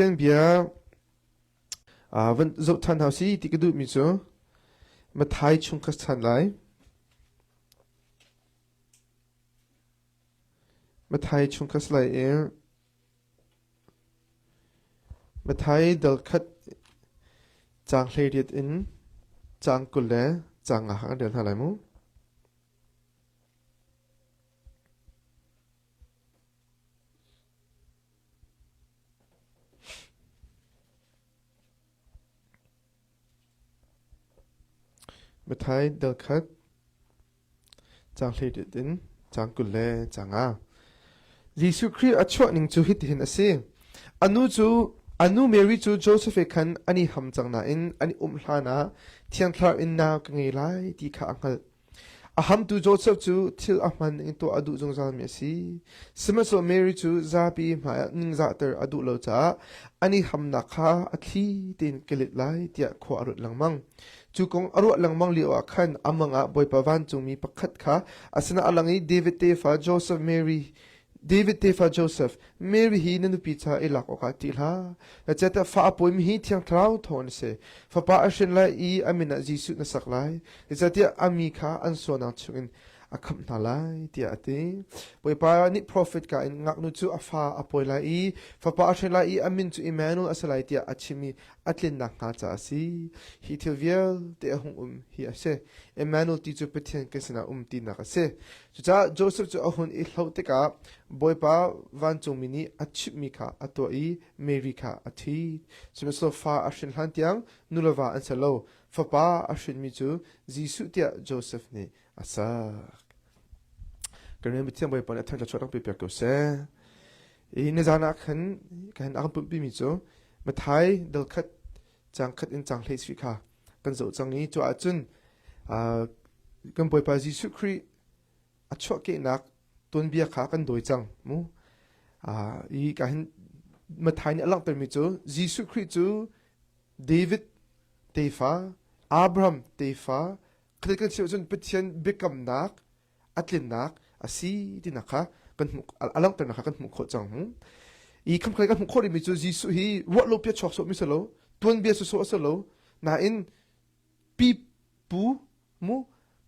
Pathian bia van zoh ṭhan hna usih ti ka duhmi cu Matthai chung ka chan lai. Matthai chung ka si lai i Matthai dal khat caang 18 in caang 20 le caang nga kan rel hna lai mu. Matthai dal khat caang 18 in caang 20 le caang nga. Jesuh Khrih a chuah ning cu hitihin a si. A nu cu a nu Mary cu Josef he khan an i ham cang nain an i umh hlanah Thiang Thlarau in nau ka ngei lai ti kha a hngalh. A hamtu Josef cu thil a hman in tuah a duh zungzalmi a si. Sihmanhsehlaw Mary cu zapi hmaiah ningzahter a duh lo caah an i hamnak kha a thli tein ka let lai tiah khua a ruat lengmang. Cu kong a ruah lengmang lioah khan a mang ah Bawipa vancungmi pakhat kha a sinah a lang i David tefa Josef Mary David tefa Josef, Mary hi na nupi ca i lak awkah ṭih hlah. Zeicahtiah fa a pawimi hi Thiang Thlarau thawng a si. Fapa a hrin lai i a min ah Jesuh na sak lai. Zeicahtiah a mi kha an sualnak chungin a khamh hna lai, tiah a ti. Bawipa nih profet ka in ngaknu cu a fa a pawi lai i fapa a hrin lai i a min cu Emmanuel a si lai tiah a chim i a tlin nakhnga caah a si. Hi thil vialte a hung um hi a si. Emmanuel ti cu Pathian kan sinah um tinak a si. Cucaah Josef cu a hun i hloh tikah Bawipa vancungmi nih a chimhmi kha a tuah i Mary kha a ṭhit. Sihmanhsehlaw fa a hrin hlan tiang nu le va an si lo. Fapa a hrinmi cu Jesuh tiah Josef nih a sak. Kan rian Pathian Bawipa nih a thangṭhat chuah rak pe piak ko seh. I nizan ah khan kan a kan pumhpimi cu Mathai dal khat caang khat in caang hlei sui kha kan zoh cang i cu ahcun kan Bawipa Jesuh Khrih a chuahkehnak tuanbia kha kan dawi cang mu. I ka hin Mathai nih a langhtermi cu Jesuh Khrih cu David tefa, Abraham tefa, khatal kan chim ahcun Pathian biakamnak a tlinnak a si tinak kha kan hmuh a langhternak kha kan hmuh khawh cang mu. I khamkhalei kan hmuh khawh rihmi cu Jesuh hi ruah lo pia chuak sawh mi si lo, tuanbia sawsawh a si lo, nain pi pu mu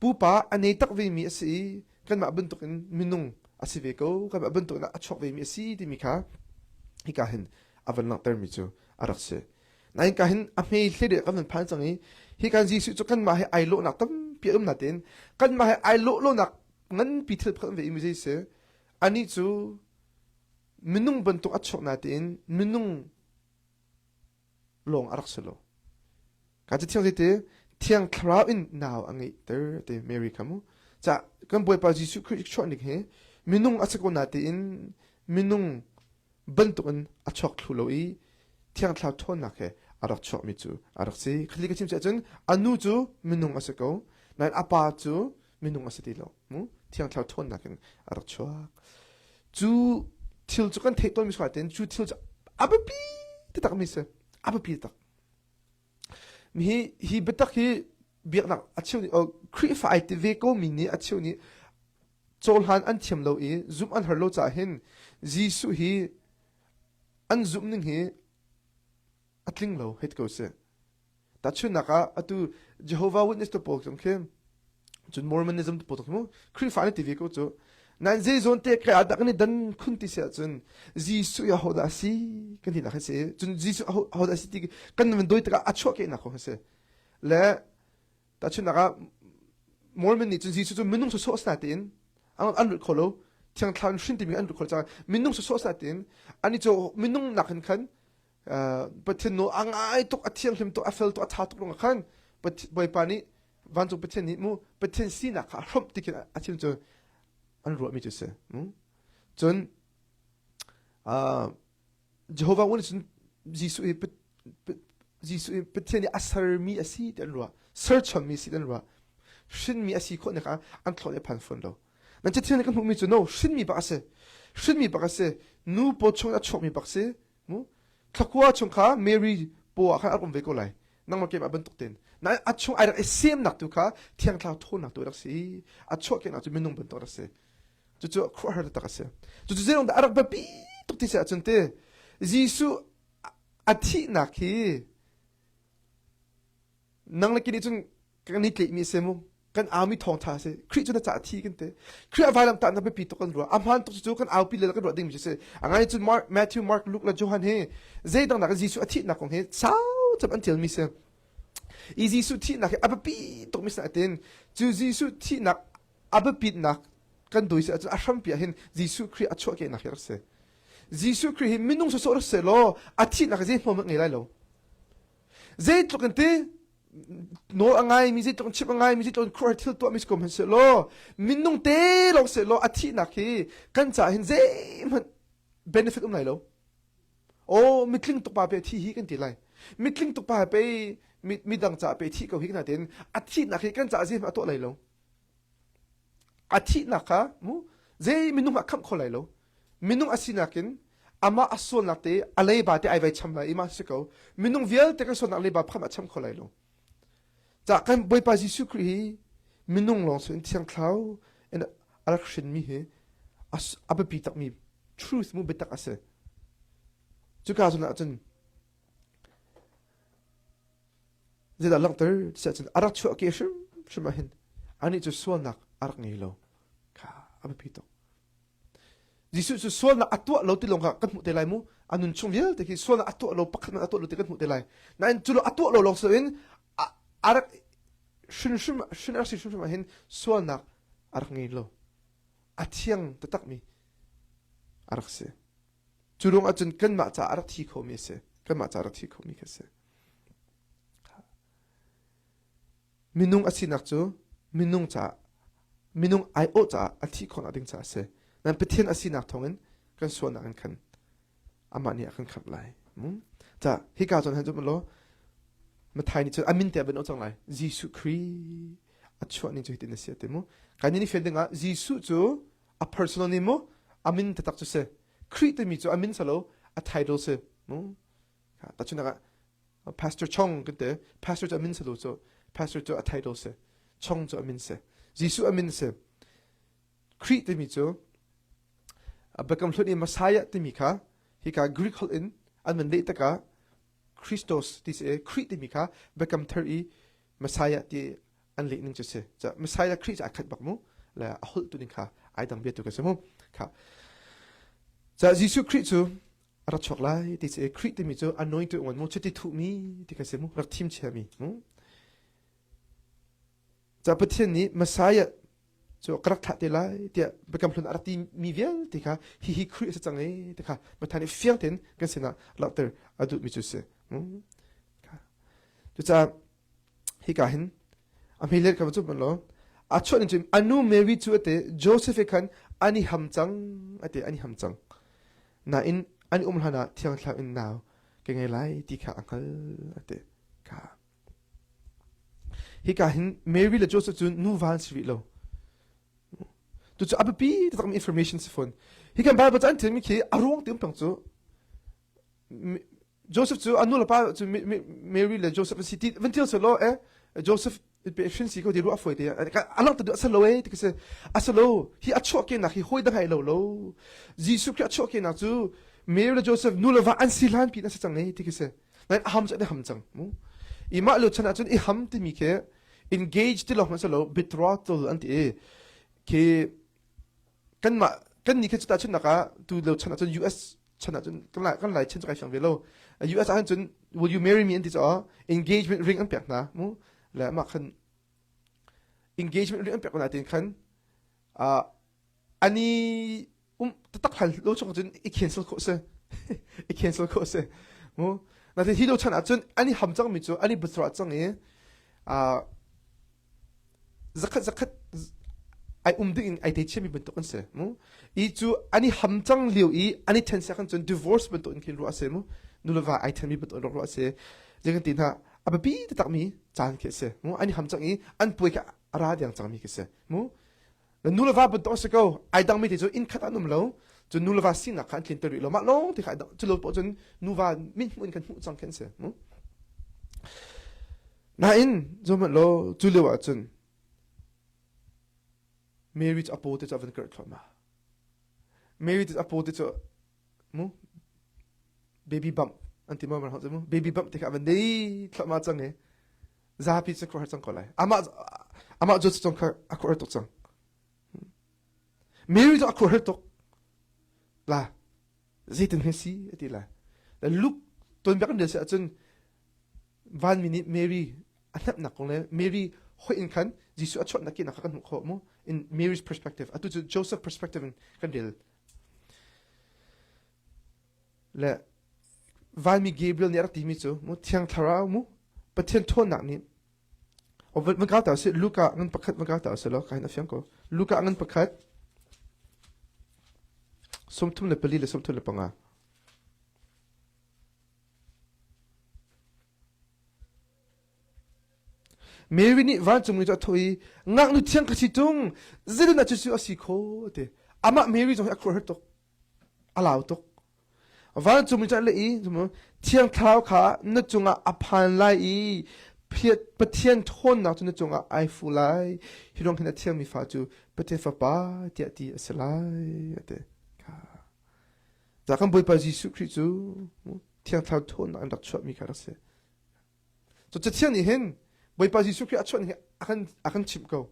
pupa a nei tak ve mi a si i kanmah bantukin minung a si ve ko kanmah bantukin a chuak ve mi a si timi kha hika hin a van langhter mi cu a rak si nain ka hin a hme hle kan van phan cang i hi kan Jesuh cu kanmah he ai lawhnak tampi a um natein kanmah he ai lawh lonak nganpi thil pakhat ve i mi zei si anih cu minung bantuk a chuak natein minung lawng a rak si lo. Ka cu thiang te thiang thlarau in nau a ngeihter te Mary kha mu. Ca kan Bawipa Jesuh Khrih chuah ning hi minung a si ko natein minung bantukin a chuak thlu lo i thiang thlarau ṭhawnnak he a rak chuakmi cu a rak si. Khali ka chim si ahcun a nu cu minung a si ko, nain a pa cu minung a si ti lo. Mu thiang thlarau ṭhawnnak in a rak chuak. Cu thil cu kan theih tawnmi sungah cu thil cu a biapi taktak mi si. A biapi taktak. Hi hi biatak hi biaknak a cheu nih Khrihfa ai ti ve ko mi nih a cheu nih cohlan an thiam lo i zumh an har lo caah hin Jesuh hi an zumh ning hi a tling lo hei ti ko sih. Tahchunhnak ah atu Jehovah Witness te pawl zong khi cun Mormonism te pawl zong khi mu Khrihfa an ti ve ko cu. Nain zei zawn te kai ah dah kan i dan khun ti si ahcun Jesuh hi ahodah a si kan tinak hi si. Cun Jesuh ahodah a si ti kan van dawi tikah a chuahkehnak kong hi si. Le Tahchunhnak ah Mormon nih cun Jesuh cu minung sawsawh a si tiin an lut kho lo. Thiang Thlarau in hrin timi an lut kho lo caah minung sawsawh a si tiin ani cu minung nak hin khan Pathian nawl a ngai tuk, a thianghlim tuk, a fel tuk, a ṭha tuk ruangah khan Bawipa nih vancung Pathian nih mu Pathian sinak kha a hrawmh ti khin a chim cu an ruahmi cu a si. Cun Jehovah nih cun Jesuh hi Jesuh hi Pathian nih a sermi a si ti an ruah. Serchommi si ti an ruah. Hrinmi a si khawh nek ah an thlawh le phan fawn lo. Nan cathiang nih kan hmuhmi cu no hrinmi bak a si. Hrinmi bak a si. Nu paw chung a chuakmi bak si. Mu thlakua chung kha Mary paw ah khan a rak um ve ko lai. Nangmah keimah bantuk tein. Nain a chung ai rak i semnak tu kha Thiang Thlarau thawnnak tu a rak si. A chuahkehnak cu minung bantuk a rak si. Cucu khuaruahhar taktak a si. Cucu zeiruang dah a rak biapi tuk ti si ahcun ti Jesuh A thihnak hi nang le kei nih cun kan i tleihmi a si mu. Kan aumi thawngtha a si. Khrih cu na caah thi kan ti. Khrih a vailam tahnak biapi tuk kan ruah. A hmaan tuk cu kan aupi le kan ruah dingmi cu si. A ngai cun Mark, Matthew, Mark, Luke le Johan hi zeidang nak in Jesuh a thihnak kong hi sau cem an tialmi si. I Jesuh thihnak hi a biapi tukmi si nain cu Jesuh thihnak a biapitnak kan doi si ahcun a hrampi ah hin Jesuh Khrih a chuahkehnak hi a rak si. Jesuh Khrih hi minung sawsawh rak seh law a thihnak hi zei hmuam ngei lai lo. Zeitluk in ti nawl a ngaimi, zeitluk in chimh a ngaimi, zeitluk in khuaruahhar thil tuahmi si ko hmanh seh law minung te lawng seh law a thihnak hi kan caah hin zeihmanh benefit um lai lo. Aw mitling tuk pa pe thi hi kan ti lai. Mitling tuk pa pe midang caah pe thi ko hi kan tin a thihnak hi kan caah zeihmanh a tuah lai lo. A thihnak kha mu zei minung ah khamh kho lai lo. Minung a sinak in amah a sualnak te a leiba te ai vai cham lai i mah si ko. Minung vialte kan sualnak leiba pham a cham kho lai lo. Ca kan Bawipa Jesuh Khrih hi minung lawng sin thiang thlau in a rak hrinmi hi a biapi takmi truth mu biatak a si. Cuka zawn ah cun zeidah langhter ti ahcun a rak chuah ke hrimhrim ah hin anih cu sualnak a rak ngei lo kha a biapi tuk. Jesuh cu sualnak a tuah lo ti lawng kha kan hmuh te lai mu. A nun chung vialte khi sualnak a tuah lo pakhat hmanh a tuah lo ti kan hmuh te lai. Nain cu lo a tuah lo lawng si loin a rak hrinhrim hrin a rak si hrimhrim ah hin sualnak a rak ngei lo. A thiang taktakmi a rak si. Cu ruang ahcun kanmah caah a rak thi khomi a si. Kanmah caah a rak thi khomi kha a si. Minung a sinak cu minung caah minung aiawh caah a thih khawhnak ding caah a si. Nan Pathian a sinak thawngin kan sualnak in khan amah nih a kan khamh lai. Ca hika zawn han zum law Mathai nih cun a min te a van cang lai. Jesuh Khrih a chuah ning cu hitin a si a ti mu. Kan nih fian dingah Jesuh cu a personal name mu a min taktak cu si. Khrih timi cu a min salo a title si mu. Tahchunhnak ah Pastor Chong kan ti. Pastor cu a min salo cu Pastor cu a title si. Chong cu a min si. Jesuh a min si. Khrih timi cu Biakam Hlun i Messiah timi kha hika Greek holh in an van leh tikah Christos ti si i Khrih timi kha Biakam Thar i Messiah ti an leh ning cu si. Messiah Khrih cu ai khat bak mu le a holh tu ning kha ai dang bia tu ka si mu. Kha. Ca Jesuh Khrih cu a rak chuak lai ti si i Khrih timi cu anointed one mu chiti thuhmi ti ka si mu rak thim chiami mu. Ca Pathian nih Messiah cu ka rak thlah te lai tiah Biakam Hlun a rak timi vialte kha hihi Khrih a si cang ee ti kha Pathian nih fiang tein kan sinah langhter a duhmi cu si. Cucaah hika hin a hmeilet kha cu law a chuah ning cu a nu Mary cu ate Joseph he khan an i ham cang ate an i ham cang. Nain an i um hlan ah Thiang Thlarau in nau ka ngei lai ti kha a hngal ate kha. Hika hin Mary le Joseph cu nuva an si rih lo. Tucu a biapi taktakmi information si fawn. Hi kan Bible ca an thilmi khi a ruang ti um peng cu Joseph cu a nu le pa cu Mary le Joseph an si ti van thil selaw eh Joseph pe hrin si ko ti ruah foi te a langhter duh a salo eh ti ka si a salo hi a chuahkehnak hi hawi dang hai lo lo Jesuh Khrih a chuahkehnak cu Mary le Joseph nu le va an si hlan pi na si cang eh ti ka si Nain a ham cu an i ham cang. Mu. I mah lio chan ahcun i ham timi khi engage ti lawng hmanh si lo betrothal an ti i khi kanmah kan nih khi cu tahchunhnak ah tu lio chan ahcun US chan ahcun kan lai kan lai chan cu kai fiang ve lo. US ah cun will you marry me an ti caah engagement ring an pek hna mu le mah khan engagement ring an pek hna tin khan uh, ani um taktak hlan lo chung cun i cancel khawh si i cancel khawh si mu natin hi lo chan ahcun an i ham cangmi cu an i buthra cang i zakhat zakhat ai um ding in ai te chiami bantuk an si mu i cu an i ham cang lio i an i then siak cun divorce bantuk in khin ruah si mu nu le va ai thenmi bantuk in ruah si zei kan ti hna a biapi takmi caan khi si mu an i ham cang i an puai kha a ra diang cangmi khi si mu Na nu le va bantuk a si ko. Ai dangmi te cu inn khat an um lo. Cun nu le va sinak kha an tlinter rih lo. Mah lawng te kha ai dang. Cu lo poah cun nuva mithmuh in kan hmuh cang khin si. Nain zohhmanh law cu lio ah cun Mary cu a paw te cu a van karh thluahmah. Mary te a paw te cu mu baby bump. An ti mo mu baby bump ti kha van nei thlama cang e zapi cu khuahar cang ko lai. Amah amah Joseph zong kha a khuahar tuk cang. Mary cu a khuahar tuk. La zeitin he si ati lai. Luke tuanbia kan rel si ahcun vanmi nih Mary a hnamhnak kong le Mary hoih in khan Jesuh a chuahnak kinak kha kan hmuh khawh mu in Mary's perspective atu cu Joseph perspective in kan rel le vanmi Gabriel nih a rak timi cu mu thiang thlarau mu Pathian ṭhawnnak nih van kau ta sih Luka ngan pakhat van kau ta sih law ka hin a fiang ko Luka ngan pakhat 34 le 35 Mary nih vancungmi cu a thawh i ngaknu thiang ka si tung zeitindah cucu a si kho ti amah Mary zong hi a khuahar tuk a lau tuk vancungmi cu a leh i thiang thlarau kha na cungah a phan lai i Pathian ṭhawnnak cu na cungah ai fu lai hi ruang hin a thiangmi fa cu Pathian fapa tiah ti a si lai a ti Ca kan Bawipa Jesuh Khrih cu Thiang Thlarau ṭhawnnak in rak chuahmi kha rak si. Cu Cathiang nih hin Bawipa Jesuh Khrih a chuah ning a kan a kan chimh ko.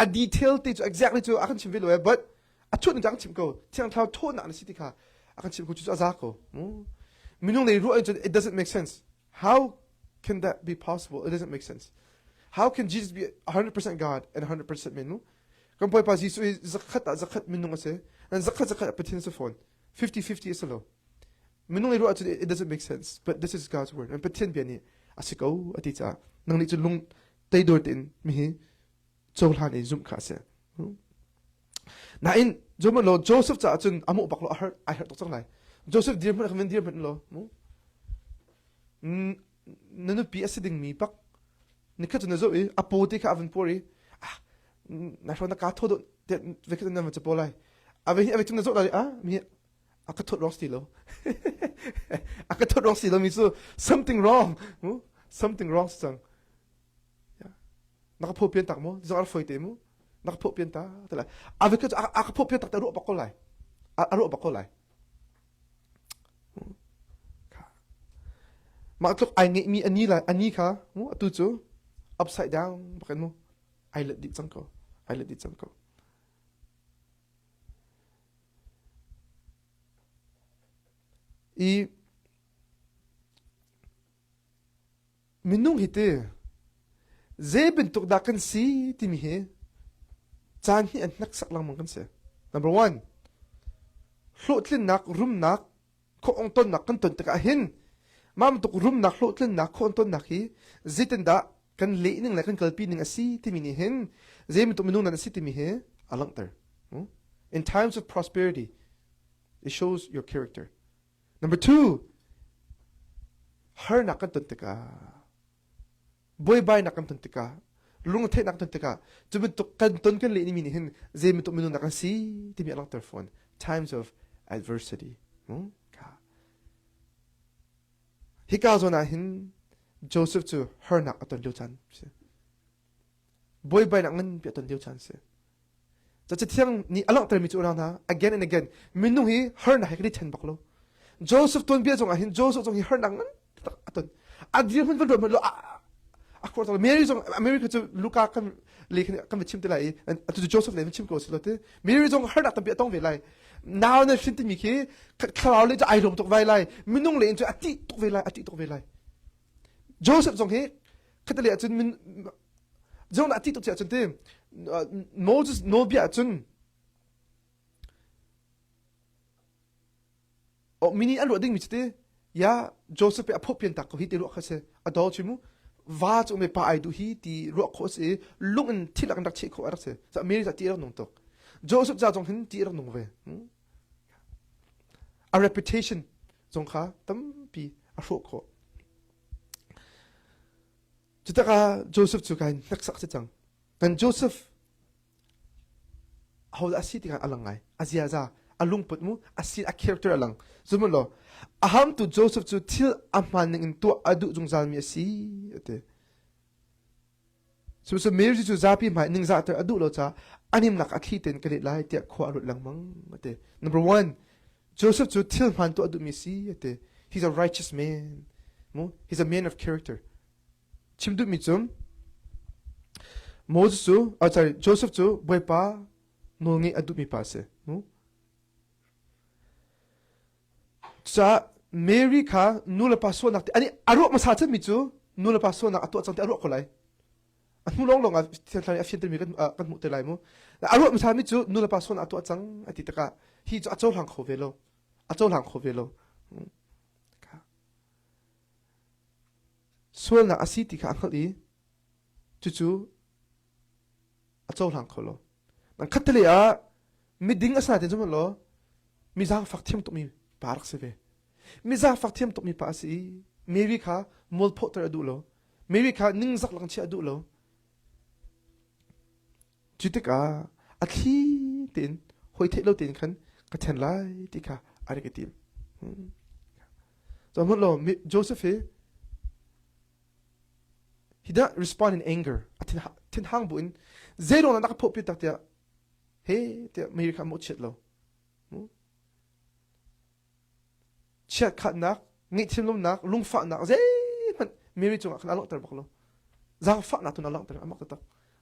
A detail te cu exactly cu a kan chim ve lo but a chuah ning cu a kan chimh ko. Thiang Thlarau ṭhawnnak na si ti kha a kan chimh ko cu a za ko. Minung lei ruah in cun it doesn't make sense. How can that be possible? It doesn't make sense. How can Jesus be 100% God and 100% man? Kan Bawipa Jesuh hi zakhat ah zakhat minung a si. And zakhat zakhat ah Pathian a si fawn. 50-50 a si lo. Minung i ruah ahcun it doesn't make sense. But this is God's word. And Pathian bia nih a si ko a ti caah nang nih cun lung teidor tein mi hi cohlan i zumh kha a si. Nain Joman law Joseph caah cun a mawh bak lo a har ai harh tuk cang lai. Joseph dirhmun kha dirhmun law mu na nupi a si dingmi pak nikhat cu na zoh i a paw te kha a van puar i ah na hro na ka tho do te ve khat na va chapo lai a ve hi a ve chung na zoh lai ah mi a ka thot wrong si lo a ka thot wrong si lo mi cu something wrong mu something wrong cang na ka pho pian tak mu zong ar foi te mu na ka pho pian ta te lai a ve khat a ka pho pian tak te ruah bak ko lai a ruah bak ko lai Mah tluk ai ngeihmi a ni lai a ni kha mu atu cu upside down bakin mu ai let dih cang ko ai let dih cang ko. I Minung hi ti zei bantuk dah kan si timi hi caan hi an hneksak lengmang kan si. Number one, hlawhtlinnak, rumnak, khuaong tonnak kan ton tikah hin mah bantuk rumnak, hlawhtlinnak, khuaong tonnak hi zeitindah kan leh ning le kan kalpi ning a si timi nih hin zei bantuk minung nan a si timi hi a langhter. In times of prosperity, it shows your character. Number two, harnak kan ton tikah, buaibainak kan ton tikah, lungretheihnak kan ton tikah, cu bantuk kan ton kan leh mi nih hin zei bantuk minung dah kan si timi a langhter fawn. Times of adversity. Hmm? Hika zawn ah hin Joseph cu harnak a ton lio caan si. Buaibainak nganpi a ton lio caan si. Cathiang nih a langhtermi cu unau hna again and again minung hi harnak he kan i then bak lo. Joseph tuanbia zong ah hin Joseph zong hi harnak ngan tak a ton. A dirhmun van ruat hmanh lo a khuar tak Mary zong Mary cu Luka kan le kan va chim te lai i atu cu Joseph le van chim ko si lo ti Mary zong harnak tampi a tong ve lai. Nau na hrin timi khi thlarau le cu ai lawm tuk vai lai minung le in cu a tih tuk ve lai a tih tuk ve lai. Joseph zong hi khatale ahcun min zong a ti tuk ahcun ti Moses nawlbia ahcun oh mini an ruah dingmi cu ti ya Joseph a phoh pian tak ko hi ti ruah kha si a do chi mu va cu me pa ai duh hi ti ruah khawh si lung in thil an rak cheh khawh a rak si Mary ca ti rak nung tuk Joseph ca zong hin ti rak nung ve a reputation zong kha tampi a hrawh khawh. Cutakah Joseph cu kai hneksak si cang. Kan Joseph ahodah a si tikah a lang ngai. A ziaza, a lungput mu, a si a character a lang. Zumun law, a hamtu Joseph cu thil a hmaan ning in tuah a duh zungzalmi a si, a ti. Cucu Mary cu zapi hmai ningzahter a duh lo caah a himnak a thli tein ka let lai tiah khua a ruat lengmang a ti. Number one, Joseph cu thil hmaan tuah a duhmi si a ti. He's a righteous man. Mu? He's a man of character. Chim duhmi cu Moses cu, oh, sorry, Joseph cu Bawipa nawlngeih a duhmi pa a si. Mu? Cucaah Mary kha nu le pa sualnak ti ani a ruah hmasa cemmi cu nu le pa sualnak a tuah cang ti a ruah ko lai. A hnu lawnglawng ah Thiang Thlarau nih a fiantermi kan, uh, kan hmuh te lai mu. A ruah hmasa mi cu nu le pa sualnak a tuah cang a ti tikah hi cu a cohlang kho ve lo. A cohlang kho ve lo. Sualnak a si ti kha a hngalh i cucu a cohlang kho lo. Nang khattelei ah miding a si nain cun law mi zaangfak thiam tukmi pa rak si ve. Mi zaangfak thiam tukmi pa a si i Mary kha mualphohter a duh lo. Mary kha ningzak lang chiah a duh lo. Cu tikah a thli tein hawi theih lo tein khan ka then lai ti kha a rak i tim. So hmanh law Joseph hi he did not respond in anger. A thinhang bu in zeiruang dah na ka phawhpi tak tiah he tiah Mary kha a mawhchiat lo. Chiatkhatnak, ngaihthiamlonak, lungfahnak zeihmanh Mary cungah khan a langhter bak lo. Zaangfahnak tu na langhter amak taktak.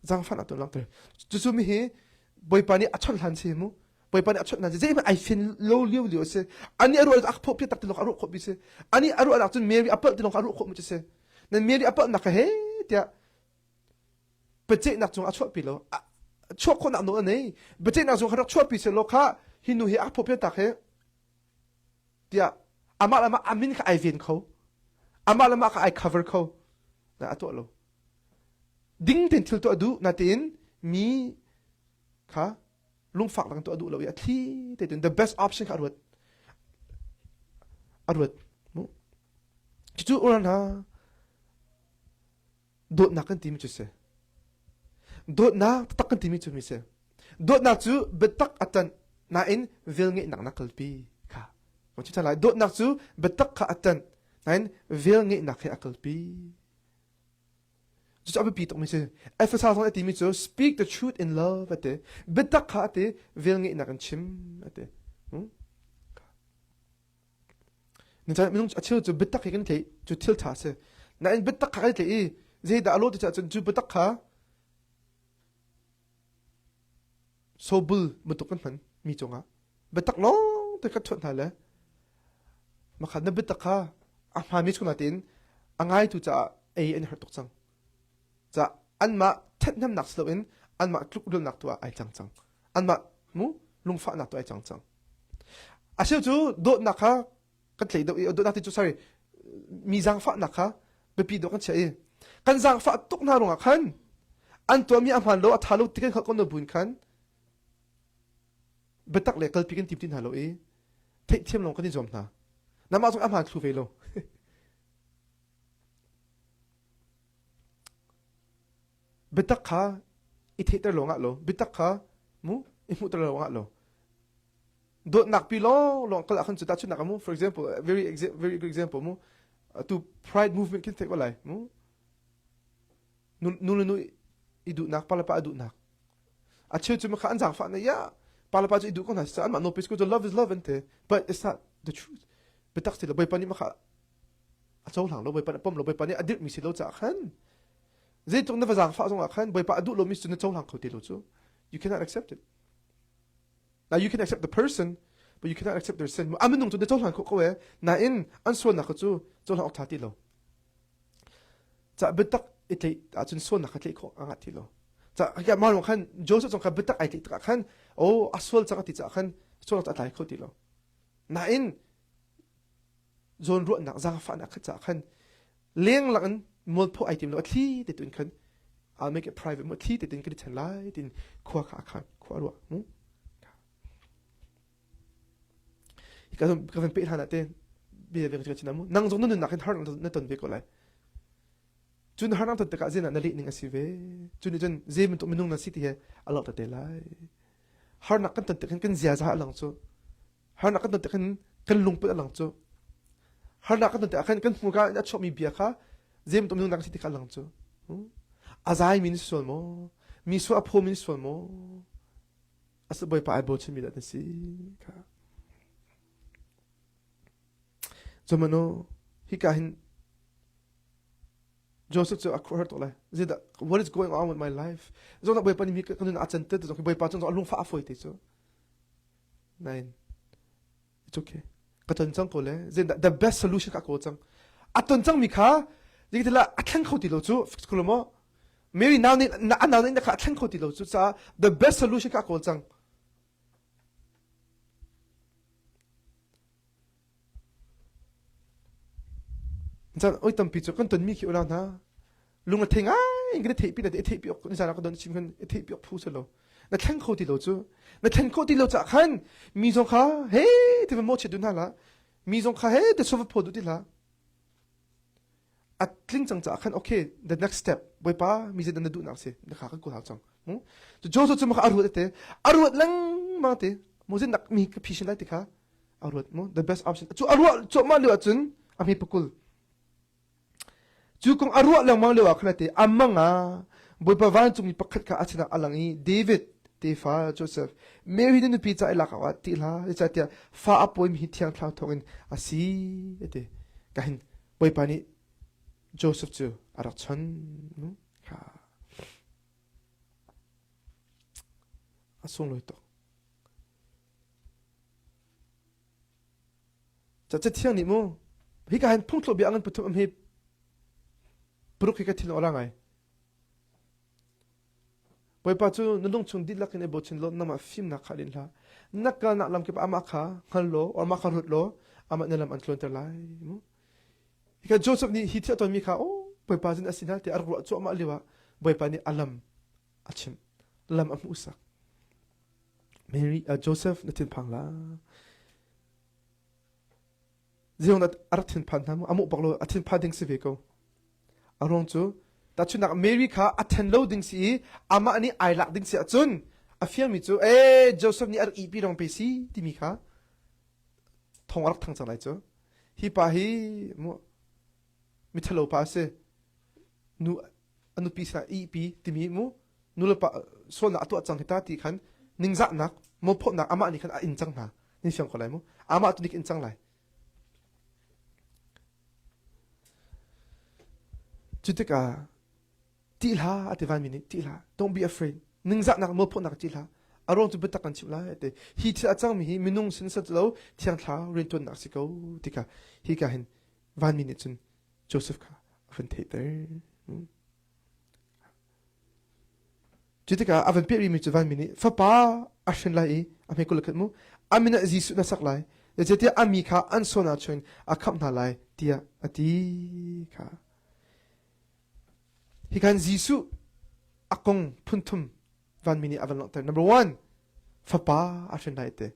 Zaangfahnak tu na langhter. Cucu mi hi Bawipa nih a chawnh hlan si mu. Bawipa nih a chawnh hlan si. Zeihmanh ai fin lo lio lio a si. Ani a ruah a phawh piak tak ti lawng a ruah khawh mi si. Ani a ruah cun Mary a palh ti lawng a ruah khawh mi cu si. Nan Mary a palhnak kha he tiah biaceihnak cung a chuahpi lo. Chuah khawhnak nawl a nei. Biaceihnak cung kha rak chuahpi seh law kha hi nu hi a phawh piak tak hi tiah amah le amah a min kha ai ven kho. Amah le amah kha ai cover kho. Na a tuah lo. Ding tein thil tuah duh natein mi kha lungfak lang tuah duh lo i a thli te the best option kha a ruat. A ruat. Cucu uran ha dawtnak kan timi cu si. Dawtnak taktak kan timi cu mi si. Dawtnak cu biatak a ṭanh nain velngeihnak na kalpi kha. Kan chim lai. Dawtnak cu biatak kha a ṭanh nain velngeihnak he a kalpi. Cucu a biapi tukmi si. Ephesus zong a timi cu speak the truth in love a ti. Biatak kha a ti, velngeihnak in chim a ti. Hmm? Minung a cheu cu biatak hi kan theih cu thil ṭha a si. Nain biatak kha kan theih i zeidah a lawh ti cun cu biatak kha sobul bantuk kan hman mi cungah biatak lawng te kan ṭhuat hna le makha na biatak kha a hmaanmi chung nain a ngaitu caah ei an i harh tuk cang. Ca anmah ṭhathnemnak si loin anmah tlukrilnak tu ah ai cang cang. Anmah mu lungfahnak tu ai cang cang. A cheu cu dawtnak kha kan tlaih deuh i dawtnak ti cu sorry mi zaangfahnak kha biapi deuh kan chiah i kan zaangfah tuk hna ruangah khan an tuahmi a hmaan lo a ṭha lo ti kan hngalh ko na buin khan biatak le kalpi kan tim ti hna lo i theihthiam lawng kan i zuam hna. Namah zong a hmaan thlu ve lo. Biatak kha i theihter lawngah lo, biatak kha mu i hmuhter lawngah lo. Dawtnak pi lawng lawng kal ah khan cu tahchunhnak ah mu for example very very good example mu tu pride movement khin theih ko lai mu nu le nu i duhnak pa le pa i duhnak a cheu cu kha an zaangfah na ya pa le pa cu i duh ko hna si anmah no pe love is love an ti but it's not the truth biatak si lo Bawipa nih makha a cohlang lo Bawipa nih a pom lo Bawipa nih a dirhmi si lo caah khan zeitluk na va zaangfah zongah khan Bawipa a duh lomi cu na cohlang kho ti lo cu you cannot accept it now you can accept the person but you cannot accept their sin a minung cu na cohlang kho ko e nain an sualnak cu cohlang awk tha ti lo ca biatak i tleih ahcun sualnak kha tleih khawh a ngah ti lo ca ya mah khan Joseph zong kha biatak ai tleih tikah khan oh a sual cang a ti caah khan sualnak cu a tlai kho ti lo nain zawnruahnak zaangfahnak kha caah khan lenglang in mualpho ai tim lo a thli te tuin khan I'll make it private mu thli te tin kan i chen lai tin khua kha a khan khua ruah mu ka ka van pe hlan ah te bia veng ka chin mu nang zong na nunnak hin har na ton ve ko lai cun har nang ton tikah zen ah na leh ning a si ve cu nih cun zei bantuk minung na si ti he a lawh te lai harnak kan ton tik hin kan ziaza a lang cu harnak kan ton tik hin kan lungput a lang cu harnak kan ton tikah khan kan hmurka in a chuakmi bia kha zei bantuk minung na si ti kha a lang cu a zaimi na si sual maw mi sual a phawmi na si sual maw a si bawipa ai bochanmi dah na si kha. Cumanu hika hin Joseph cu a khuahar tuk lai. Zeidah what is going on with my life? Zong Bawipa nih mi ka nun a can te zong Bawipa cung a lungfah a fawi te cu. Nain it's okay. Ka ton cang ko le. Zeidah the best solution ka kawl cang. A ton cang mi kha zeitila a thleng kho ti lo cu fix ko lo maw? Mary nau nih a nau nih kha a thleng kho ti lo cu caah the best solution ka kawl cang. Caan oi tampi cu kan tonmi khi unau hna lung a thei ngai in kan i theihpi le i theihpi awk nizan ah ka don chim khan i theihpi awk phu si lo na thleng kho ti lo cu na thlen khawh ti lo cah khan mi zong kha he ti va mawhchiat duh hna hlah mi zong kha he ti va phaw duh ti hlah a tling cang caah khan okay the next step bawipa mi zeidah na duhnak si na kha kan kawl hau cang mu cu Joseph cu maka a ruat te a ruat lengmang te mu nak mi ka phi sin lai ti kha a ruat mu the best option cu a ruah cuahmah lio ahcun a hme pakul cu kong a ruah lengmang lio ah khan te amang ah bawipa vancungmi pakhat kha a sinah a lang i David tefa Joseph Mary na nupi ca i lak awk ah ti hlah zeicahtiah fa a pawimi hi thiang thlarau thawngin a si ati ka hin Bawipa nih Joseph cu a rak chon kha a sunglawi tuk ca cathiang nih mu hika hin phungthluk bia ngan pathum am hi paruk hi ka thin ora ngai Bawipa cu na lungchung dihlak in i bochan law nangmah fimnak kha din hlah. Na kalnak lam kip amah kha hngal law or amah kha ruat law amah na lam an tluanter lai. Mu. Hika Joseph nih hi thil a tonmi kha oh Bawipa zin a si hna tiah a rak ruah cuahmah lio ah Bawipa nih a lam a chimh. Lam a hmuhsak. Mary, uh, Joseph na thinphang la. Zion a rak thinphan hna mu a muh bak lo a thinphan ding si ve ko. A ruang cu tahchunhnak Mary kha a then lo ding si i amah nih ai lak ding si ahcun a fiangmi cu ee Joseph nih a rak ihpi dong pe si timi kha thong a rak thang cang lai cu. Hi pa hi mu mithalo pa a si. Nu a nupi sinah ihpi timi mu nu le pa sualnak a tuah cang hi ta ti khan ningzahnak mawphawhnak amah nih khan a in cang hna. Ni fiang ko lai mu. Amah tu nih in cang lai. Cu tikah ṭih hlah a ti vanmi nih ṭih hlah don't be afraid ningzahnak mualphonak ṭih hlah a ruang cu biatak kan chimh lai a ti hi thil a cangmi hi minung sin si lo thiang thlarau rianṭuannak si ko tikah hika hin vanmi nih cun Joseph kha a van theihter Cu tikah a van piah rihmi cu vanmi nih fapa a hrin lai i a hme kul khat mu a min ah Jesuh na sak lai zeicahtiah a mi kha an sual ahcun a khamh hna lai tiah a ti kha. Hi khan Jesuh a kong phunthum vanmi nih a van langhter. Number one, fapa a hrin lai te.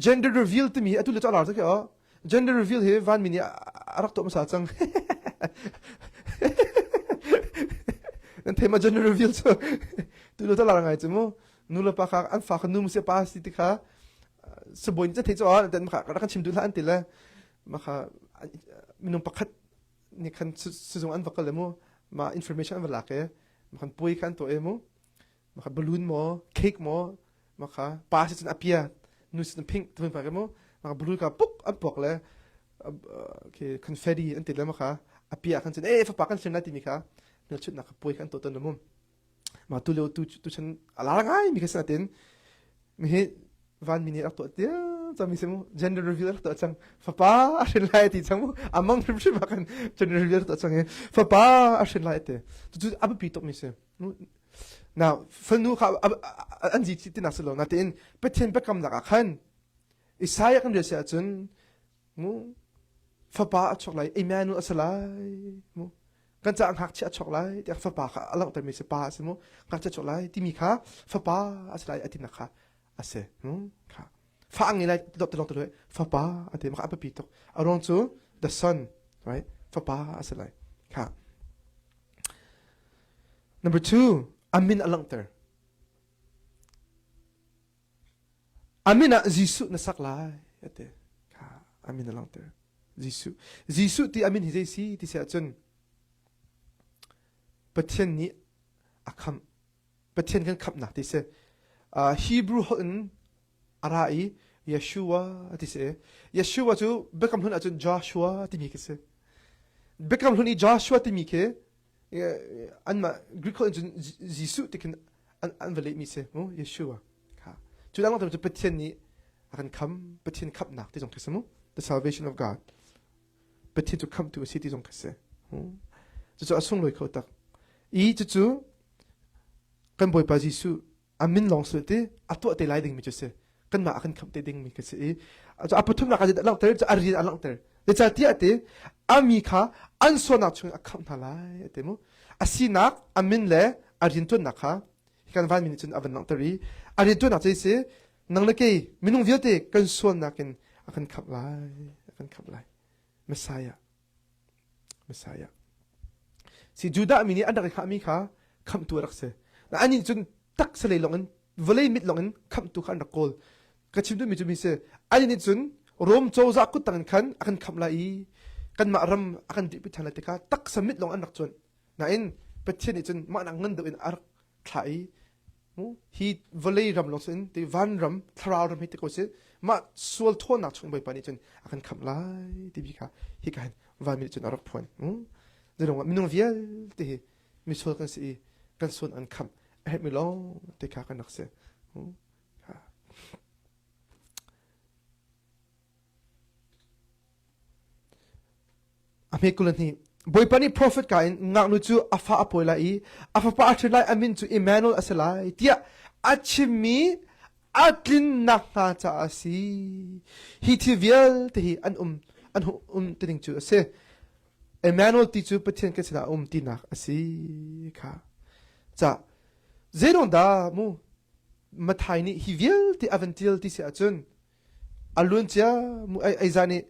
Gender reveal timi atu le cu a lar tuk hi aw. Gender reveal hi vanmi nih a rak tuah hmasa cang. Nan thei ma gender reveal cu tu le lar ngai cu mu. Nu le pa kha an fa kha nu mu si pa si ti kha sabawi nih thei cu aw den kha rak kan chim duh hlah an ti le ma kha minung pakhat nih khan sizung an va kal le mu ma information an va lak e ma khan puai kha an tuah e mu maka balloon maw cake maw maka pa si cun a pia nu si cun pink tumi pa ke mu maka balloon ka puk an puak le okay confetti an ti le maka a pia khan cun eh fapa kan hlim lai timi kha hmelchunhnak kha puai kha an tuah ton mu ma tu lio tu tu chan a lar ngai mi kha sinatin mi hi van mi nih rak tuah tia cang mi si mu gender reveal rak tuah cang fapa a hrin lai ti cang mu amang hrimhrim ah kan gender reveal rak tuah cang i fapa a hrin lai te cu a biapi tuk mi si Now, fanu kha an zi ti nak si lo natein Pathian biakamnak ah khan Isaiah kan rel si ahcun mu fapa a chuak lai Emmanuel a si lai mu kan caah ngakchia a chuak lai tiah fapa kha a langhtermi si pa a si mu ngakchia a chuak lai timi kha fapa a si lai a tinak kha a si mu kha fa a ngei lai ti lawng ti fapa a ti maka a biapi tuk a ruang cu the son right fapa a si lai kha Number two, a min a langhter. A min ah Jesuh na sak lai ati. Kha a min a langhter. Jesuh. Jesuh ti a min hi zei si ti si ahcun Pathian nih a khamh. Pathian kan khamhnak ti si. Uh, Hebrew holh in a ra i Yeshua ti si. Yeshua cu Biakam Hlun ahcun Joshua timi khi si. Biakam Hlun i Joshua timi khi anmah Greek holh in cun Jesuh ti khin an, an va lehmi si mu Yeshua. Kha. Cu dang cu Pathian nih a kan kham, Pathian khamhnak ti zong khi si mu. The salvation of God. Pathian cu khamhtu a si ti zong khi si. Cucu a sunglawi kho tak. I cucu kan Bawipa Jesuh a min lawng si ti a tuah te lai dingmi cu si. Kanmah a kan khamh te dingmi khi si i a pathumnak a langhter cu a rian a langhter. Zeicahtiah ti a mi kha an sualnak chungin a khamh hna lai a ti mu. A sinak, a min le a riantuannak kha kan vanmi nih cun a van langhter i a riantuannak cu si nang le kei minung vialte kan sualnak in a kan khamh lai a kan khamh lai Messiah Messiah si Judah mi nih an rak i khahmi kha khamhtu a rak si anih cun taksa lei lawng in vawlei mit lawng in khamhtu kha an rak kawl ka chim duhmi cu mi si anih nih cun Rom cozah kut tang in khan a kan khamh lai i kanmah ram a kan dirhpi ṭhan lai tikah taksa mit lawng an rak cuanh nain Pathian nih cun mah nak ngan deuh in a rak thlah i hi vawlei ram lawng sin ti van ram thlarau ram hi ti ko si mah sual thawnnak chung Bawipa nih cun a kan khamh lai ti bi kha hi ka hin vanmi nih cun a rak phuan zalong ah minung vialte hi misual kan si i kan sual an khamh a herhmi lawng te kha kan rak si A hme 22 Bawipa nih profet ka in ngaknu cu a fa a pawi lai i a fapa a hrin lai a min cu Emmanuel a si lai tiah a chimmi a tlin nakhnga caah a si. Hi thil vialte hi an um an um ti ding cu a si. Emmanuel ti cu Pathian kan sinah a um tinak a si kha. Ca zeidong dah mu Mathai nih hi vialte a van tial ti si ahcun A luancia Isaiah nih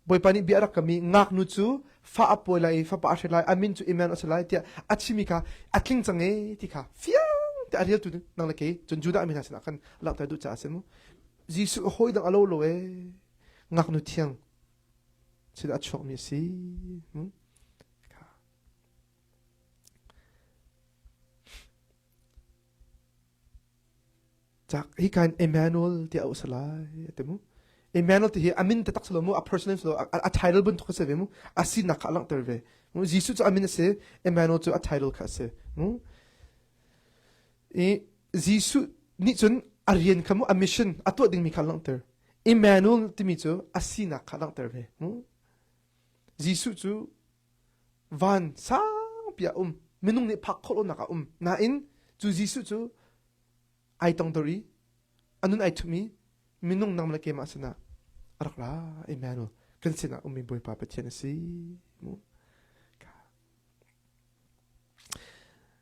Bawipa nih bia a rak kami ngaknu cu fa a pawi lai i fapa a hrin lai a min cu Immanuel a si lai tiah a chimmi kha a tling cang e ti kha fiang te a reltu nang le kei cun Judah mi hna sinah khan langhter duh caah a si mu Jesuh hawi dang a lo lo e ngaknu thiang sinah a chuakmi a si Cak hi kan Emmanuel ti a si lai ti mu. Emmanuel ti hi a min taktak si lo mu, a personal si lo, a title bantuk a si ve mu. A sinak kha a langhter ve. Mu Jesuh cu a min a si, Emmanuel cu a title kha a si. Mu. I Jesuh nih cun a rian kha mu, a mission, a tuah dingmi kha a langhter. Emmanuel timi cu a sinak kha a langhter ve. Mu. Jesuh cu van sangpi ah um minung nih phak khawh lonak ah um nain cu Jesuh cu ai tongdor i a nun ai thum i minung nang le keimah sinah a rak ra Emmanuel kan sinah ummi Bawipa Pathian a si mu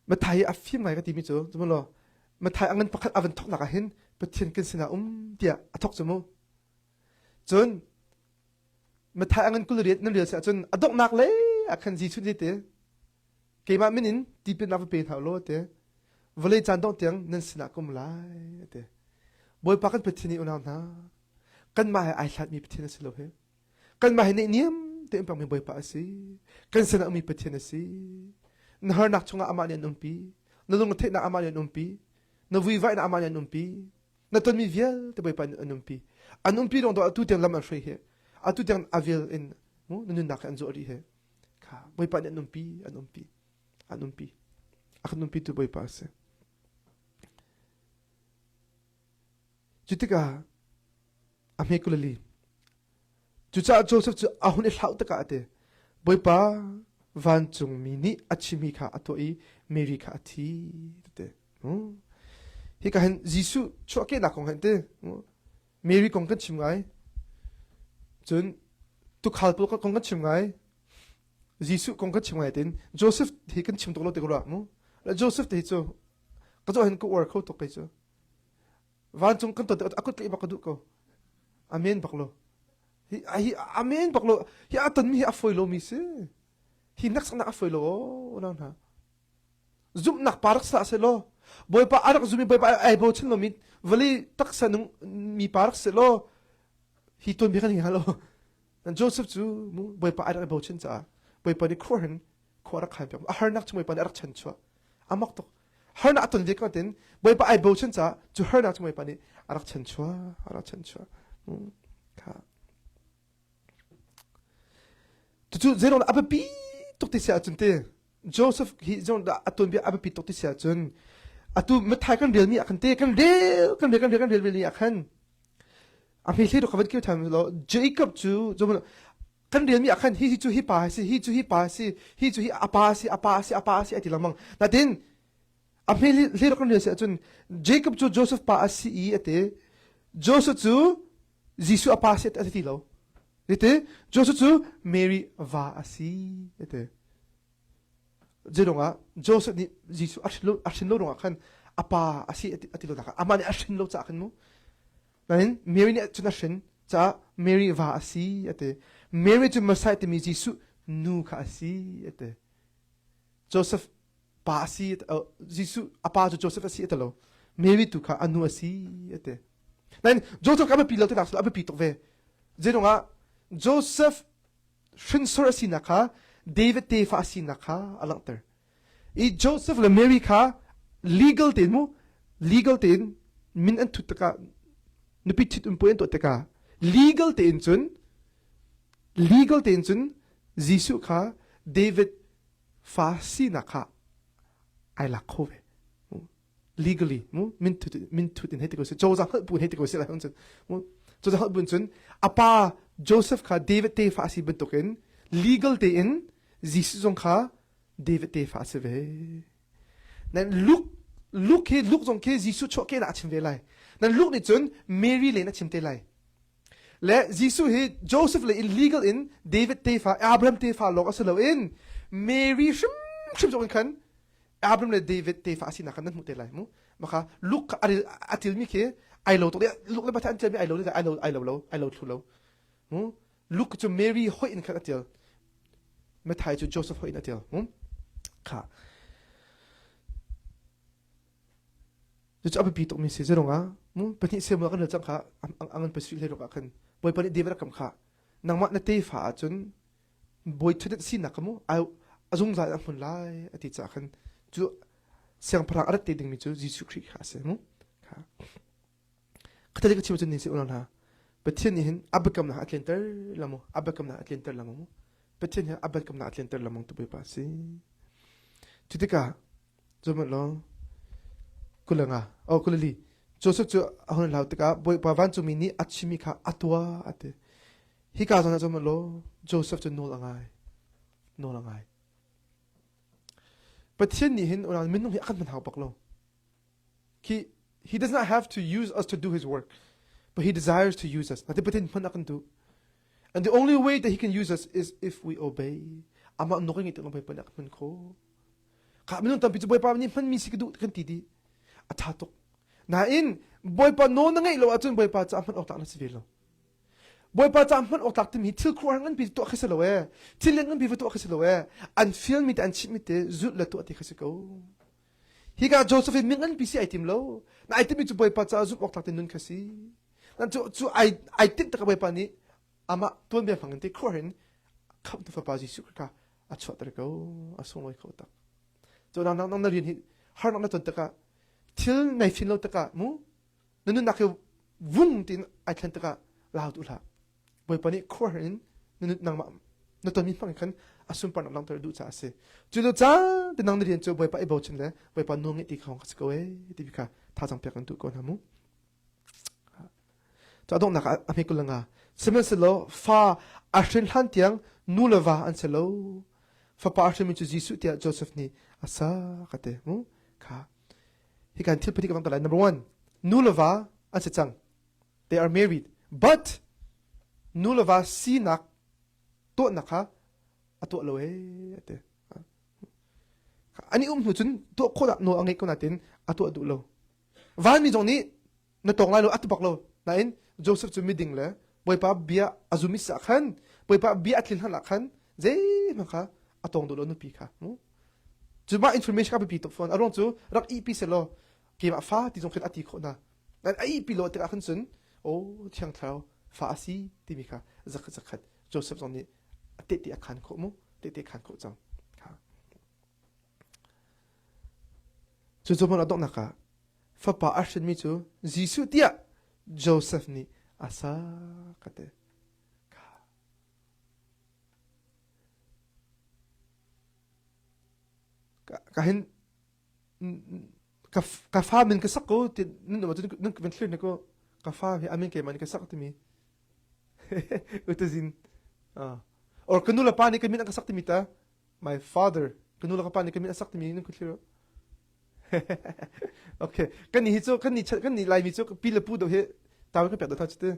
Mathai a fim ngai ka timi cu cumulaw Mathai a ngan pakhat a van thoknak ah hin Pathian kan sinah um tiah a thok cu mu cun Mathai a ngan kul riat nan rel si ahcun a donghnak lei ah khan Jesuh nih te keimah min in tipilnak va pe hna law te vawlei caan dongh tiang nan sinah ka um lai te Bawipa kan Pathian nih unau hna kanmah he ai hlatmi Pathian a si lo he kanmah he neihniam tein pangmi Bawipa a si kan sinah ummi Pathian a si na harnak chungah amah nih an umpi na lungretheihnak amah nih an umpi na vuivaihnak amah nih an umpi Na tonmi vialte Bawipa nih an umpi. An umpi dong atu tiang lam an hruai hi. Atu tiang a vel in mu na nunnak hi an zawh rih hi. Kha Bawipa nih an umpi, an umpi, an umpi. A kan umpi tu Bawipa a si. Cu tikah a hme kulali Cucaah Joseph cu a hun i hlauh tikah a ti, Bawipa vancungmi nih a chimmi kha a tuah i Mary kha a thi a ti. Hika hin Jesuh chuahkehnak kong hin ti Mary kong kan chim ngai. Cun tukhal pawl kong kan chim ngai. Jesuh kong kan chim ngai tin Joseph hi kan chim tuk lo ti ka ruah mu. Joseph te hi cu ka zoh hin ka uar kho tuk kei cu. Vancung kan ton a kut tlaih bak ka duh ko. Amen bak lo. Hi hi amen bak lo. Hi a tonmi hi a fawi lomi si. Hi hneksaknak a fawi lo unau hna. Zumhnak pa rak sa se law Bawipa a rak zumi Bawipa ai bochan lomi vawlei taksa nung mi pa rak se law hi tuanbia kan hi halo. Joseph cu mu Bawipa ai rak bochan caah Bawipa nih khua hin khua rak khan piak. A harnak cu Bawipa nih a rak chanchuah. A mak tuk. Harnak a ton ve ko tin Bawipa ai bochan caah cu harnak cu Bawipa nih a rak chanchuah a rak chanchuah. Kha. Cucu zeiruang a biapi tuk ti si ahcun ti Joseph hi zong dah a tuanbia a biapi tuk ti si ahcun atu Matthai kan relmi ah khan te kan rel kan rel kan rel kan rel mi ah khan a hme hlei ka van kir than lo Jacob cu kan relmi ah khan hi hi cu hi pa si hi cu hi pa si hi cu hi a pa si a pa si a pa si a ti lengmang natin a hme hlei kan rel si ahcun Jacob cu Joseph pa a si i a ti Joseph cu Jesuh a pa si a ti lo Ti Joseph cu Mary va a si a ti. Zeiruangah Joseph nih Jesuh a hrin lo a hrin lo ruangah khan a pa a si a ti lo nak amah nih a hrin lo caah khan mu. Nain Mary nih cun a hrin caah Mary va a si a ti. Mary cu Messiah timi Jesuh nu kha a si a ti. Joseph pa a si Jesuh a pa cu Joseph a si a ti lo. Mary tu kha a nu a si a ti. Nain Joseph kha a biapi lo tinak a biapi tuk ve. Zeiruangah Joseph hrinsor a sinak kha David tefa a sinak kha a langhter. I Joseph le Mary kha legal tein mu legal tein min an thut tikah nupi thit um puai an tuah tikah legal tein cun legal tein cun Jesuh kha David fa sinak kha ai lak kho ve. Legally mu min thut min thut in hei ti ko si cozah hngalh bu in hei ti ko si lai cun mu cozah hngalh bu in cun a pa Joseph kha David tefa a si bantukin legal tein Jesuh zong kha David tefa a si ve. Nan Luke Luke hi Luke zong khi Jesuh chuahkehnak a chim ve lai. Nan Luke nih cun Mary len a chim te lai. Le Jesuh hi Joseph le in legal in David tefa Abraham tefa lawng a si loin Mary hrimhrim zong in khan Abraham le David tefa a sinak kha nan hmuh te lai mu. Maka Luke kha a tilmi khi ai lo tuk Luke le Matthew an tilmi ai lo ai lo ai lo lo ai lo thlu lo. Mu Luke cu Mary hoih in khan a til. Matthew cu Joseph hoih in a til. Mu kha Cucu a biapi tukmi si zerung ah mu pahnih Samuel kan rel cang kha angan pasarih hlei ruk ah khan Bawipa nih David a kam kha nangmah na tefa ahcun bawi ṭhutdenh sinak kha mu a zungzal in a hmun lai a ti caah khan cu siangpahrang a rat te dingmi cu Jesuh Khrih kha a si mu kha Khathalik ka chim cun ni si unau hna Pathian nih hin a biakamnak a tlinter lamo a biakamnak a tlinter lamo mu Pathian hi a biakamnak a tlinter lamong tu Bawipa a si cu tikah Cuhmanh law kulanga oh kulali Joseph cu a hun hlau tikah Bawipa vancungmi nih a chimmi kha a tuah a ti. Hika zawn ah cuhmanh law Joseph cu nawl a ngai. Nawl a ngai. Pathian nih hin unau minung hi a kan hman hau bak lo. He, he does not have to use us to do his work, but he desires to use us. Nati Pathian hman a kan duh. And the only way that he can use us is if we obey. Amah nuk ngi tuk Bawipa nih a kan hman khawh. Kha minung tampi cu Bawipa nih hmanmi si ka duh kan ti dih. A ṭha tuk. Nain Bawipa nawl na ngeih lo ahcun Bawipa caah hman awk tlak na si ve lo. Bawipa caah hman awk tlak timi hi thil khuaruahhar nganpi tuah khi si lo ee. Thil lian nganpi va tuah khi si lo ee. An fialmi te an chimhmi te zulh le tuah ti khi si ko. Hika Joseph hi min nganpi si ai tim lo. Na ai timmi cu Bawipa caah zumh awk tlak te nun kha si. Nan cu cu ai ai tinh tak Bawipa nih amah tuanbia hmang in te khuaruahhar in khamhtu fapa Jesuh kha a chuahter ko a sunglawi kho tak cu nang nang na rian hi harnak na ton tikah thil nei fin lo tikah mu na nunnak hi vung tiin ai thlen tikah lau tu hlah bawipa nih khuar in na nangmah na tonmi hmang khan a sunparnak langhter duh caah a si cu lo caan te nang na rian cu bawipa i bochan le bawipa nawl ngeih ti kha ka si ko ee ti kha thazang pek kan duh ko hna mu Cu a donghnak ah a hme kul nga. Sihmanhsehlaw fa a hrin hlan tiang nu le va an si lo. Fapa a hrinmi cu Jesuh tiah Joseph nih a sa ka ti. Mu kha. Hi kan thil pahnih ka bang lai. Number one, nu le va an si cang. They are married. But nu le va sinak tuahnak kha a tuah lo ee a ti. An i um hnu cun tuah khawh nawl a ngeih ko nain a tuah duh lo. Vanmi zong nih na tawng lai lo a ti bak lo nain Joseph cu miding le Bawipa bia a zum i sah khan Bawipa bia a tlin hlan ah khan zeihmanh kha a tawng duh lo nupi kha mu cu mah information kha biapi tuk fawn a ruang cu rak ihpi selaw keimah fa ti zong khin a ti khawh na nain a ihpi lo tikah khan cun o thiang thlarau fa a si timi kha zakhat zakhat Joseph zong nih a tehte a khan khawh mu tehte khan khawh cang kha Cu hmun a donghnak ah fapa a hrinmi cu Jesuh tiah Josef nih A sak ka ti. Ka hin ka fa min ka sak ko ti nan um ahcun nan van thlir hna ko ka fa hi a min keimah nih ka sak timi utazin or ka nu le pa nih ka min an ka sak timi ta my father ka nu le ka pa nih ka min an sak timi nan ku thlir okay kan nih hi cu kan nih kan nih laimi cu pi le pu do hi tawi kan pek do tha chu te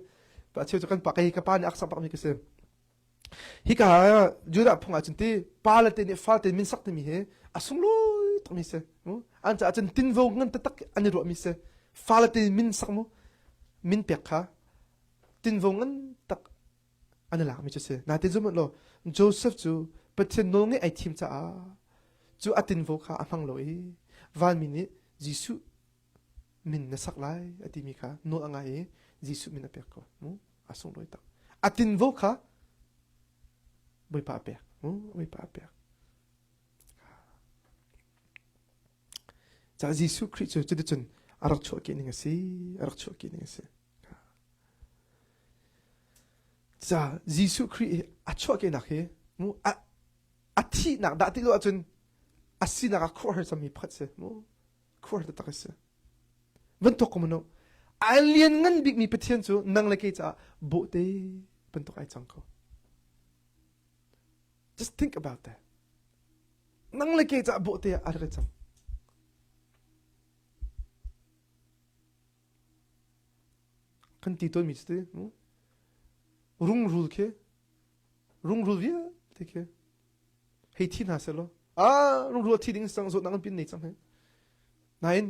pa cheu cu kan pa kai ka pa nih ak sak bak mi ka si Hika ah Judah phung ah cun ti pa le te nih falte min sak timi hi a sunglawi tukmi si. An caah cun tinvo ngan taktak an i ruahmi si. Fale te min sak mu min pek kha tinvo ngan tak an i lakmi cu si. Nain zum law Joseph cu Pathian nawl ngeih ai thim caah cu a tinvo kha a hmang lo i vanmi nih Jesuh min na sak lai a timi kha nawl a ngai i Jesuh min a pek ko. A sunglawi tak. A tinvo kha Bawipa a pek. Bawipa a pek. Ca Jesuh Khrih cu cuticun a rak chuahkeh ning a si. A rak chuahkeh ning a si. Ca Jesuh Khrih a chuahkehnak hi mu a a thihnak dah ti lo ahcun a sinak ah khuahar cangmi pakhat si mu khuahar taktak a si. Bantuk ko mano a lian ngan bikmi Pathian cu nang le kei caah bawhte bantuk ai cang ko. Just think about that. Nang le kei caah bawhte ah a rak i cang. Kan ti tawnmi cu ti rungrul khi rungrul vialte khi hei thi hna seh law ah rungrul a thi ding sang zawtnak an pin nei cang he nain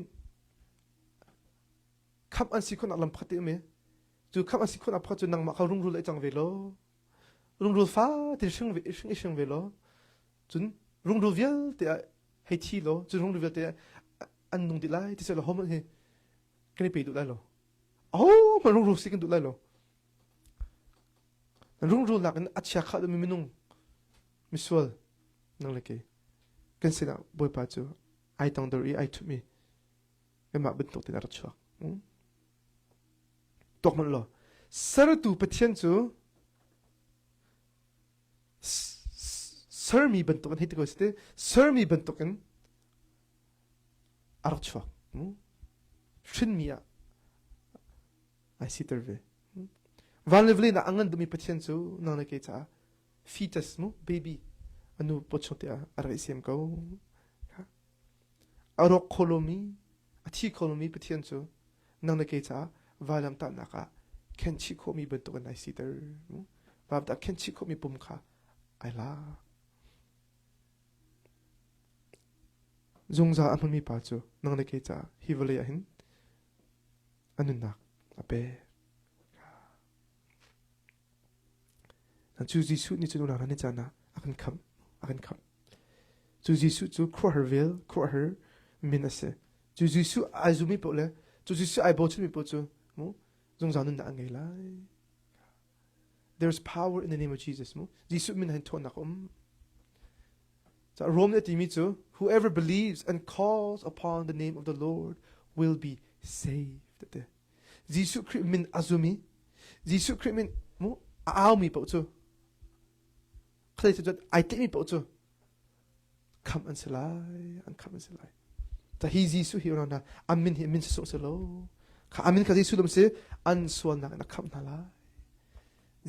khamh an si khawhnak lam pakhat te um i cu khamh an si khawhnak pakhat cu nangmah kha rungrul ai cang ve law rungrul fa tin hring ve hring i hring ve law cun rungrul vialte ah hei thi law cun rungrul vialte an nung dih lai ti seh law hohmanh hi kan i pe duh lai lo ahohmanh rungrul si kan duh lai lo Rungrulnak in a chia kha deuhmi minung misual nang le kei kan sinah Bawipa cu ai tangdor i ai ṭhutmi kanmah bantuk tein a rak chuak. Tuak hmanh law sertu Pathian cu sermi bantukin hei ti ko si sermi bantukin a rak chuak. Hrinmi ah ai siter ve. Van le vawlei ah a ngan deuhmi Pathian cu nang le kei caah fetus mu baby a nu pawchung te ah a rak i sem ko. A rawk kho lomi, a thi kho lomi Pathian cu nang le kei caah vailam tahnak ah khenchih khawhmi bantukin ai siter. Vailam tah khenchih khawhmi pum kha ai lak. Zungzal a hmunmi pa cu nang le kei caah hi vawlei ah hin a nunnak a pek. Cu Jesuh nih cun unau hna ni caan ah a kan khamh, a kan khamh. Cu Jesuh cu khuaruahhar vel, khuaruahhar min a si. Cu Jesuh ai zummi paoh le cu Jesuh ai bochanmi paoh cu mu zungzal nunnak an ngei lai. There's power in the name of Jesus mu. Jesuh min hin ṭhawnnak a um. Rome nih a timi cu whoever believes and calls upon the name of the Lord will be saved. Te. Jesuh Khrih min a zum i Jesuh Khrih min mu a aumi paoh cu khalei cu ai tlaihmi paoh cu khamh an si lai an khamh an si lai ta hi Jesuh hi unau hna an min hi min sawsawh si lo kha a min kha Jesuh lum si an sualnak in a khamh hna lai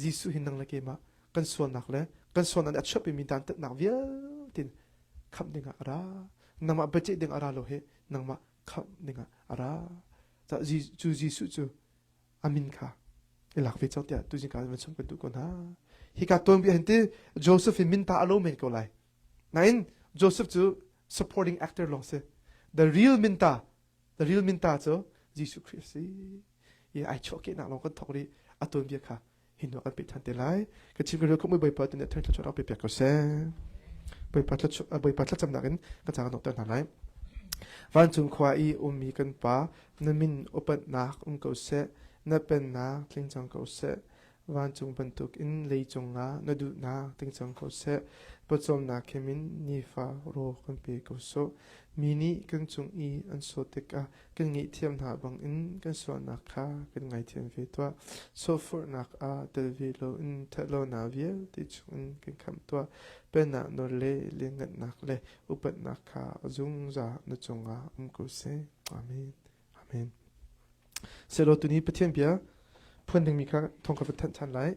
Jesuh hi nang le keimah kan sualnak le kan sualnak nih a chuahpimi dantatnak vialte khamh dingah a ra nangmah biaceih ding a ra lo hi nangmah khamh dingah a ra cu Jesuh cu a min kha i lak ve cang tiah tuzing ka van chim kan duh ko hna hika tuanbia hin ti Joseph hi min ta a lo men ko lai nain Joseph cu supporting actor lawng si the real minta the real minta cu Jesuh Khrih a si i ai chuahkehnak lawng kan thawk rih a tuanbia kha hi hnu kan peh ṭhan te lai ka chim ka rel khawh Bawipa tu nih thar thluachuah rak pe piak ko seh Bawipa thluachuah Bawipa thlacamnak in ka ca kan nokter hna lai Vancung khua i ummi kan pa na min upatnak um ko seh na pennak tling cang ko seh vancung bantuk in leicung ah na duhnak ting cang ko seh. Pawcawmnak he min nifa rawl kan pe ko sawh. Mi nih kan cung i an sawt tikah kan ngaihthiam hna bangin kan sualnak kha kan ngaithiam ve tuah. Sawhforhnak ah tel ve loin ṭhatlonak vialte chungin kan khamh tuah. Pennak nawl le lianngannak le upatnak kha a zungzal na cungah um ko seh. Amen. Amen. Selaw tuni Pathian bia phuan dingmi kha thawng ka van thanh ṭhan lai.